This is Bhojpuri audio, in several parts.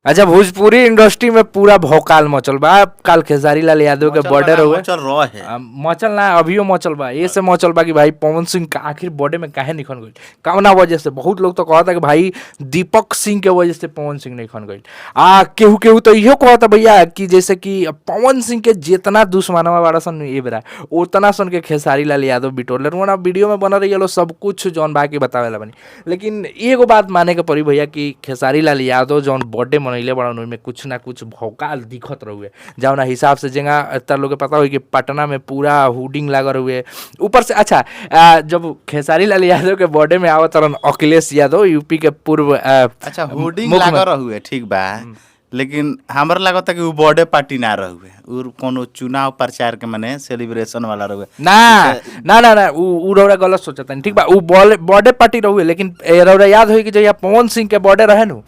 अच्छा, भोजपुरी इंडस्ट्री में पूरा भौकाल मचल बा। काल खेसारी लाल यादव के बॉर्डर हुए मचल रहे। मचल ना, अभियो मचल बा। ये से मचल बा कि भाई पवन सिंह का आखिर बॉर्डर में काहे निखन गइल, कवना वजह से? बहुत लोग तो कहता कि भाई दीपक सिंह के वजह से पवन सिंह निखन गइल। आ केहू केहू तो इहो कहता भैया कि जैसे कि पवन सिंह के जितना दुश्मनवा बाड़ा सन ए बेरा, उतना सन के खेसारी लाल यादव बिटोर ले। ना वीडियो में बनल रही सब कुछ जौन बाकी बतावेला बनी, लेकिन एगो बात माने के पड़ी भैया कि खेसारी लाल यादव जौन बर्थडे मनैले बड़न, ओहिमे कुछ ना कुछ भौकाल दिखत रहुए। जौना हिसाब से जेंगा तार लोग के पता होई कि पटना में पूरा हुडिंग लागल हुए ऊपर से। अच्छा, जब खेसारी लाल यादव के बर्थडे में आवत रहन अखिलेश यादव, यूपी के पूर्व अच्छा, होर्डिंग लागल रहुए, ठीक बा, लेकिन हमरा लागता कि उ बर्थडे पार्टी ना रहुए, उ कोनो चुनाव प्रचार के माने सेलिब्रेशन वाला रहुए। ना ना ना ना, उ उ रौरा गलत सोचता। ठीक बा, उ बर्थडे पार्टी रहुए, लेकिन रौरा याद होई कि जहिया पवन सिंह के बर्थडे रहे नु,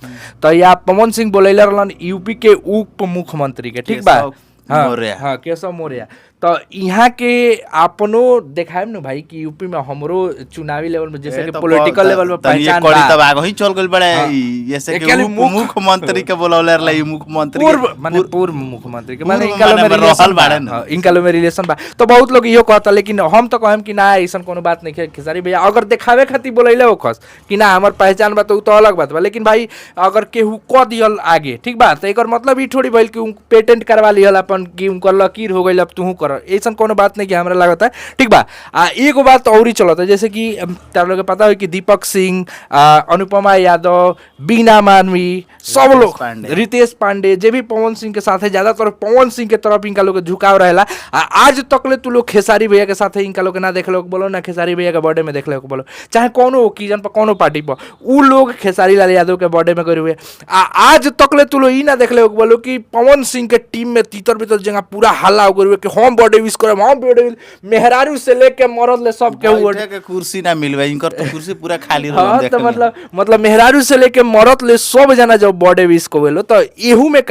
तो या पवन सिंह बोलैले रहलन यूपी के उप मुख्यमंत्री के, ठीक बा? केशव हाँ, मौर्य। हाँ, केशव मौर्य। तो यहाँ के अपनो देखाएम नु भाई कि यूपी में हमरो चुनावी लेवल में, जैसे कि पॉलिटिकल लेवल में पहचान पहचान करी बा। तब आगे ही चल गइल बड़े। हाँ। जैसे कि एकेले उप मुख्यमंत्री के बोलौले रहले, ई मुख्यमंत्री पूर्व माने पूर्व मुख्यमंत्री के माने पूर्व इनका लोग में माने रहल रिलेशन बाड़े बा। न। हाँ, इनका लोग में रिलेशन बा, तो बहुत लोग इहो कहता, लेकिन हम तो कहम कि ना, ऐसन कोनो बात नहीं है। खेसारी भैया अगर देखावे खातिर बोलैले होखस कि ना हमर पहचान बा, तो उ तो अलग बात बा। लेकिन भाई अगर केहू क दिहल आगे, ठीक बा, तो एकर मतलब ई थोड़ी भइल कि उ पेटेंट करवा लिहल अपन कि उनकर लकीर हो गइल, अब तूहू कर, ऐसन कोनो बात नहीं कि हमरा लागता है, ठीक बा। आ एगो बात और ही चलता है, जैसे कि तार लोग के पता हो कि दीपक सिंह, अनुपमा यादव, बीना मानवी, सब रितेश लोग, पांडे। रितेश पांडे, जे भी पवन सिंह के साथ है, ज्यादातर पवन सिंह के तरफ इनका लोग के झुकाव रहेला। आ आज तक ले तू लोग खेसारी भैया के साथ इनका लोग के ना देख लोग बोलो, ना खेसारी भैया के बर्थडे में देख लोग बोलो, चाहे कोनो ओकेजन पर, कोनो पार्टी पर उ लोग खेसारी लाल यादव के बर्थडे में करे हुए। आ आज तक ले तू लोग ई ना देख लोग बोलो कि पवन सिंह के टीम में तीतर बीतर जगह पूरा हल्ला हो गए कि हम बर्थडे विश करब, हम बर्थडे, मेहरारू से लेके मरद ले सब केहू बैठे के कुर्सी ना मिलवे, इनकर तो कुर्सी पूरा खाली रहल। हाँ, देख तो ली। मतलब मेहरारू से लेके मरद ले सब जना जब बर्थडे विश को लो, तो एहू में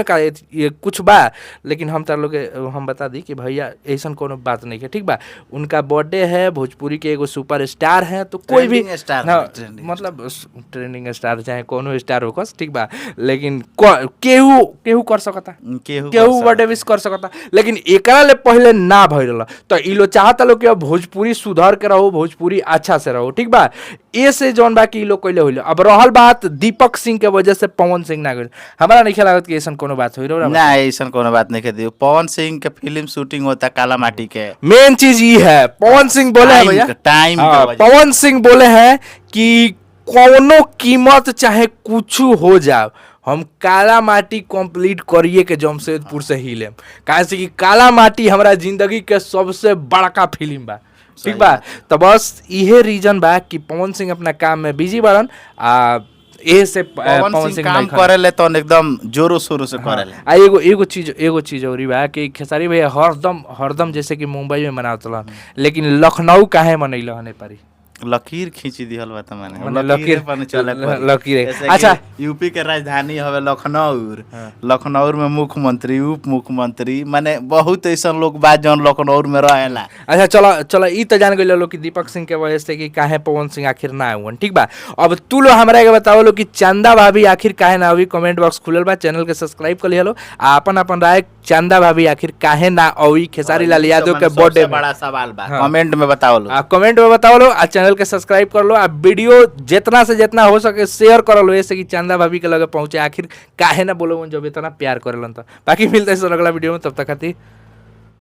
का ये कुछ बा। लेकिन हम तार लोग के हम बता दी कि भैया ऐसन कोनो बात नहीं है, ठीक बा। उनका बर्थडे है, भोजपुरी के एगो सुपर स्टार है, तो कोई भी ट्रेंडिंग स्टार हाँ, है, ट्रेंडिंग। मतलब ट्रेंडिंग स्टार चाहे कोनो स्टार होकस, ठीक बा, लेकिन केहू केहू कर सकता, केहू केहू कर बर्थडे विश कर सकता। लेकिन एकरा ले पहले ना भइल रहल, तो ई लोग चाहता लोग कि अब भोजपुरी सुधर के रहो, भोजपुरी अच्छा से रहो, ठीक बा। ए से जौन बा कि ई लोग कइले होइल। अब रहल बात दीपक सिंह के वजह से पवन सिंह ना गइल, हमरा नहीं लागत कि ऐसन कोनो बात होई रहो। ना, ऐसन कोनो बात नहीं कहती। पवन सिंह के फिल्म शूटिंग होता काला माटी के। मेन चीज ई है, पवन सिंह बोले हैं टाइम भैया टाइम के हाँ, वजह। पवन सिंह बोले हैं कि कोनो कीमत चाहे कुछ हो जाओ, हम काला माटी कंप्लीट करिए के जमशेदपुर से ही लेम, काहे से कि काला माटी हमरा जिंदगी के सबसे बड़का फिल्म बा, ठीक बा। तो बस इहे रीजन बा कि पवन सिंह अपना काम में बिजी बाड़न आ एहे से पवन सिंह काम करेले तो एकदम जोरों शोरों से करेले। आ एगो चीज और बा कि खेसारी भैया हरदम हरदम जैसे कि मुंबई में मनावत रहन, लेकिन लखनऊ काहे मनैल हन पारी? लकीर खींची दिहल बा त माने माने लकीर पर चले पड़ी। लकीर। जैसे कि अच्छा। यूपी के राजधानी हवे लखनऊ। लखनऊ में मुख्यमंत्री, उप मुख्यमंत्री, माने बहुत ऐसन लोग बा जौन लखनऊ में रहेला। अच्छा, चलो चलो, ई तो जान गइल लोग कि दीपक सिंह के वजह से कि काहे पवन सिंह आखिर ना हुवन, ठीक बा। अब तू लोग हमरा के बताओ लो कि चंदा भाभी आखिर काहे ना हुई। कमेंट बॉक्स खुलल बा, चैनल के सब्सक्राइब कर लिहलो आ अपन अपन राय, चंदा भाभी आखिर काहे ना अवी खेसारी लाल यादव के सबसे बर्थडे में? बड़ा सवाल बा। हाँ। कमेंट में बताओ लो। आ कमेंट में बताओ लो आ चैनल के सब्सक्राइब कर लो आ वीडियो जितना से जितना हो सके शेयर कर लो, ऐसे कि चंदा भाभी के लगे पहुंचे, आखिर काहे ना बोलो जब इतना प्यार करेलन। तो बाकी मिलते हैं अगला वीडियो में, तब तक खातिर।